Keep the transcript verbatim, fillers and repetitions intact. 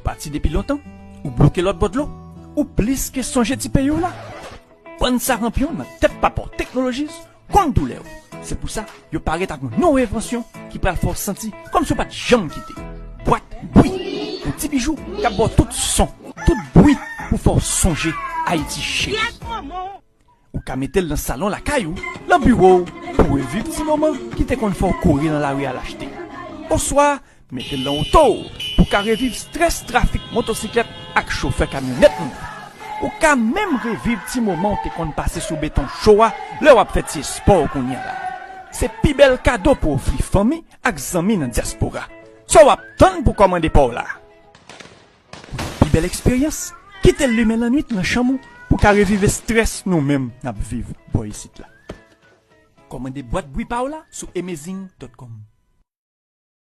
Pati depi lontan, ou bloke lòt bò dlo, ou plis ke sonje ti peyi w la. Bann saranpyon nan tèt pa pa w Technologies konn doulè w. Se pou sa, yo parèt ak yon nouvo envansyon ki pral fè w santi kòmsi w pa t janm kite. Bwat bwi, yon ti bijou k ap ba w tout son, tout bwi pou fè w sonje Ayiti cheri. Ou ka mete l nan salon lakay ou, nan biwo w, pou reviv ti moman ki te konn fè w kouri nan lari al achte. Oswa, mete l nan oto w pou w ka reviv strès trafik motosiklèt ak chofè kamyonèt nou. Ou ka menm reviv ti moman w te konn pase sou beton cho a lè w ap fè ti espò w kounye a la. Se pi bèl kado pou ofri fanmi ak zanmi nan dyaspora. Sa w ap tann pou kòmande pa w la? Pou yon pi bèl eksperyans, kite l limen lannwit nan chanm ou pou w ka reviv estrès nou menm n ap viv bò isit la. Kòmande bwat bwi pa w la sou amazing dot com.